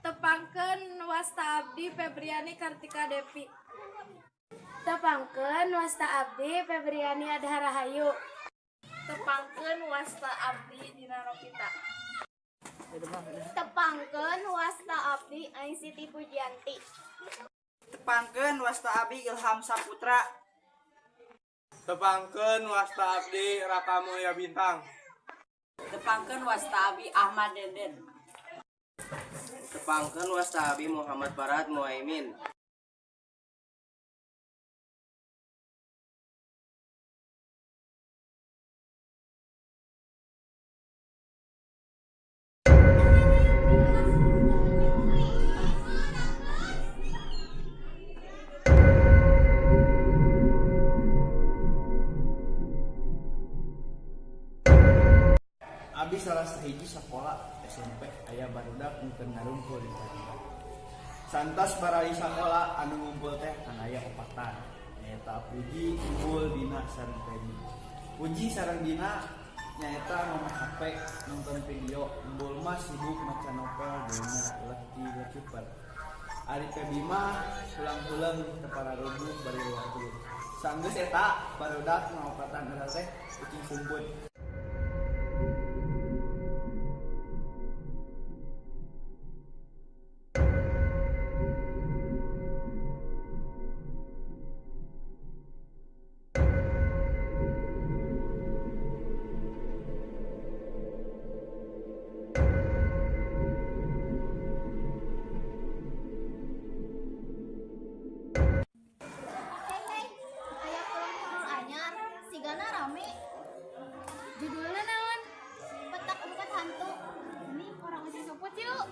Tepangkeun wasta abdi Febriani Kartika Devi. Tepangkeun wasta abdi Febriani Adha Rahayu. Tepangkeun wasta abdi Dina Rokita. Tepangkeun wasta abdi Ain Siti Pujianti. Tepangkeun wasta abdi Ilham Saputra. Tepangkeun wasta abdi Raka Mulya Bintang. Tepangkeun wasta abdi Ahmad Denden. Tepangkeun wasta abdi Muhammad Farad Muhaimin. Abi salah sahiji sakola SMP aya barudak nu keur ngarumpul di Tangerang. Santos barali sakola anu ngumpul teh kan aya opatan. Nyaeta Puji, Umbul, Dina sareng Feby. Puji sareng Dina nyaeta ngomong HP nonton video, Umbul mah sibuk maca novel dina Lucky Lucifer. Ari Feby mah pulang-pulang teu pararuguh bari waktu. Sanggeus eta barudak ngopatan eta teh kucing sumput. Hei hei, aya film horor anyar, sigana rame. Judulna naon? Petak umpet hantu. Ini orang ucing suput yuk.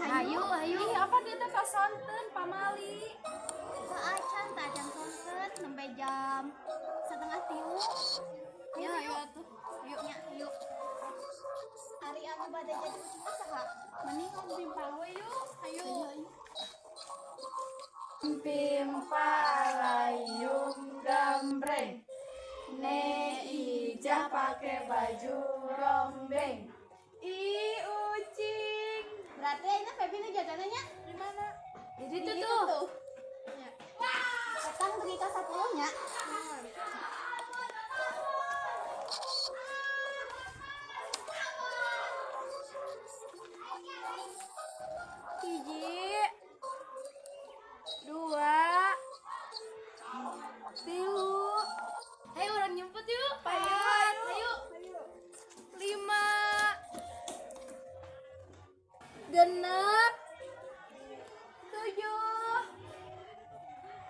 Hayu, hayu. Ih, apa dia teh kasonten pamali. Teu acan, teu acan sonten nembe jam 2:30. Ya, Ayo, ayo yuk. atuh. Yuk. Nya, yuk. Ari anu bade jadi ucing mah saha? Mending ngompimpa we yuk. Ayo. Ayo, ayo. Pimpalayung gambreng. Ne ijah pakai baju rombeng. Ih, ucing. Berarti ayeuna Feby nu jagana nya? Di mana? Di situ Di tuh. Nya. Petang dugi ka 10 nya. Hiji, dua, tilu. Ayo orang nyemput yuk. Empat, ayo. 5, 6, 7,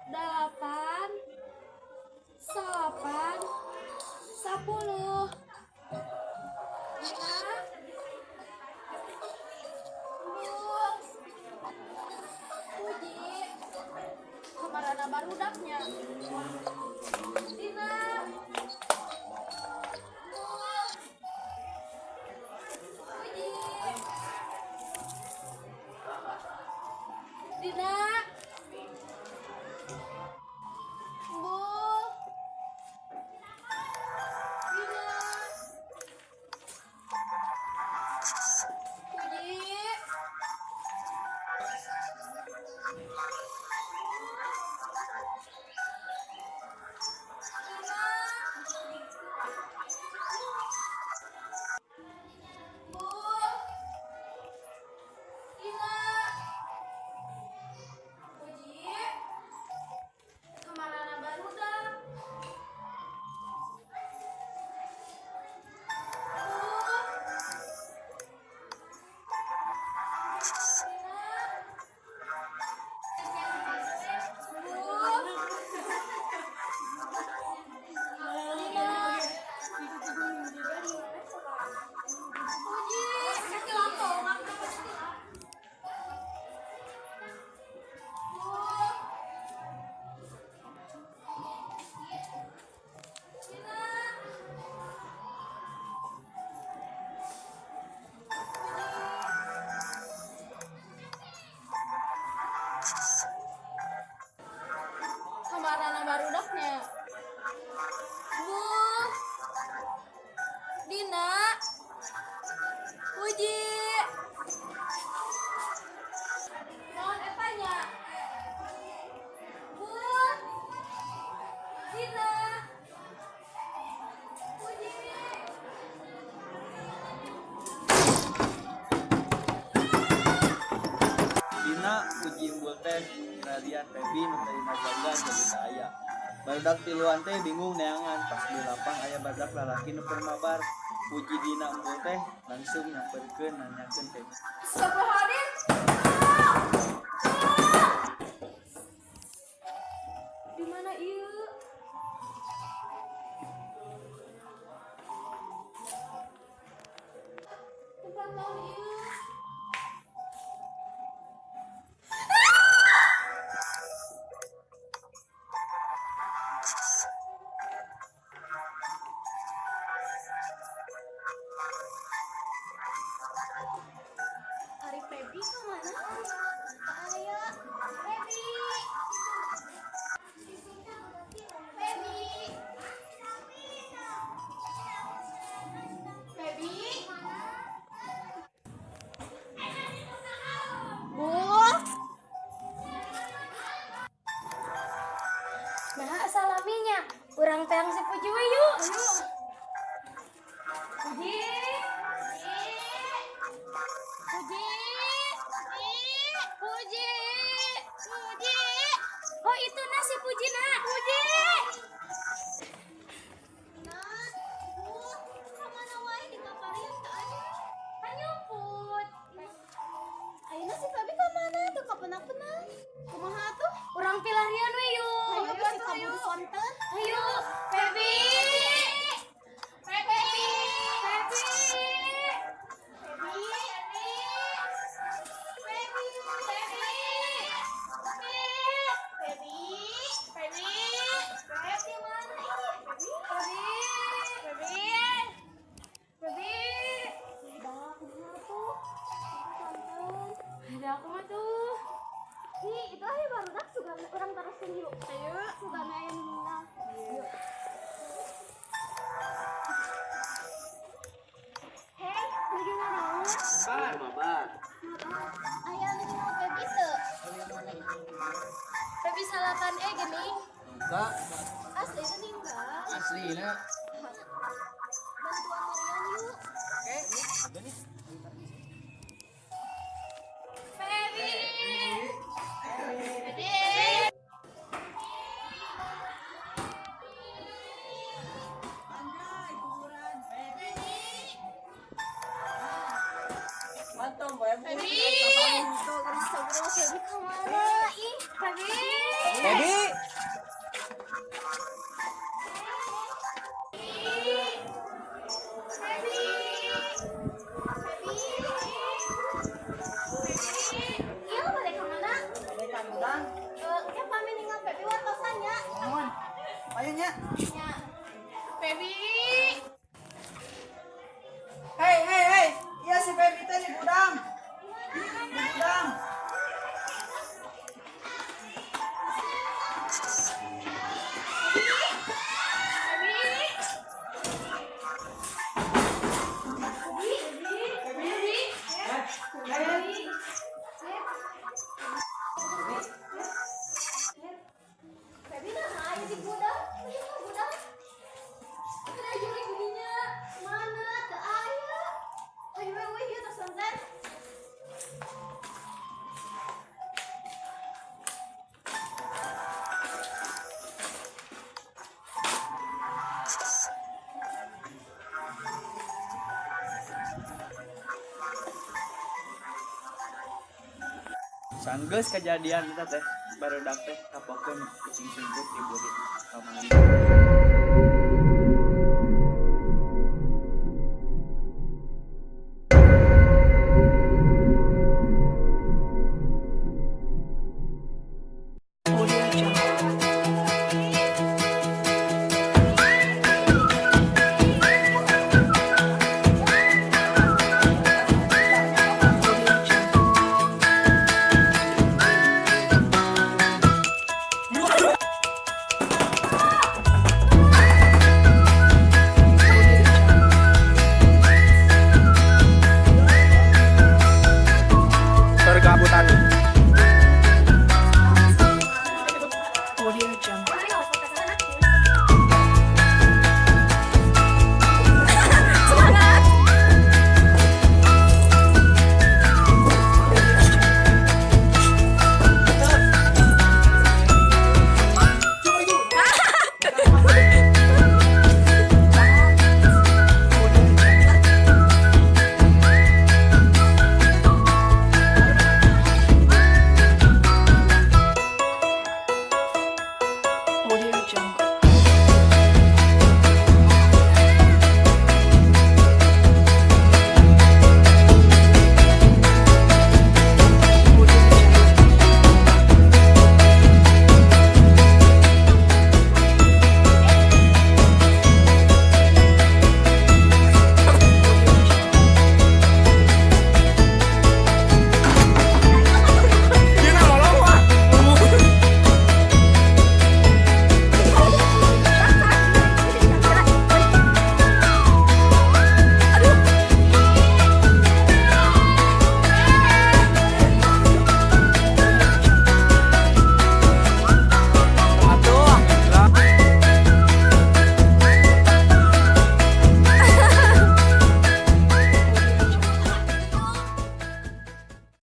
8, 9, 10. 5, Puji, kamarana barudaknya. Dina, Puji, Febi nu tadina jaga jadi teu aya. Barudak tiluan teh bingung neangan pas di lapang aya barudak lalaki nu keur mabar. Puji dina embul teh langsung nyamperkeun nanyakeun Febi. Astagfirullahaladzim. Di mana ieu? Tempat naon ieu? Ari Febi kemana? Aya Febi. Febi. Febi. Bu. Nah, salaminya. Urang teang si Puji we yuk. Puji. Puji. Puji. Puji. Oh, itu nah si Puji nak. Puji. Nah, Bu, kamana wae di kaparian teu aya? Kan nyumput. Ayeuna si Febi kamana tuh kapenak-penak? Kumaha atuh? Urang pilarian we yuk. Ayo bisi kabur sonten. Ayo, Febi. Febi. Febi. Febi. Febi. Febi. Febi. Febi. Febi mana ih? Febi. Febi. Febi. Dah, kumaha tuh? Sonten. Ada aku mah tuh. Ih, itu aya barudak sugan urang teruskeun yuk. Ayo. Sugan aya nu ninggal. Yuk. Hei, nuju naraon? Mabar. Aya nu ninggal Febi teu? Febi salapan gini. Enggak, Asli teu ninggal. asli na. Bantuan Marian yuk. Febi. Febi. Febi. Astagfirullah, Febi kemana? Ih, Febi. Febi. Febi. Febi. Iya, balik kemana? Balik ka gudang. Eh, engke pami ninggal Febi wartosan nya. Mohon. Ayo nya. Nya. Febi. Hei, hei, hei. Iya si Febi teh di gudang. Di gudang. Febi. Febi. Febi. Febi nah aya di gudang. Aya di gudang. Ada jurik gininya. Mana? Teu aya. Ayo we we ieu tos sonten. Sanggeus kejadian eta teh barudak teh kapokeun kucing sumput di burit kamari.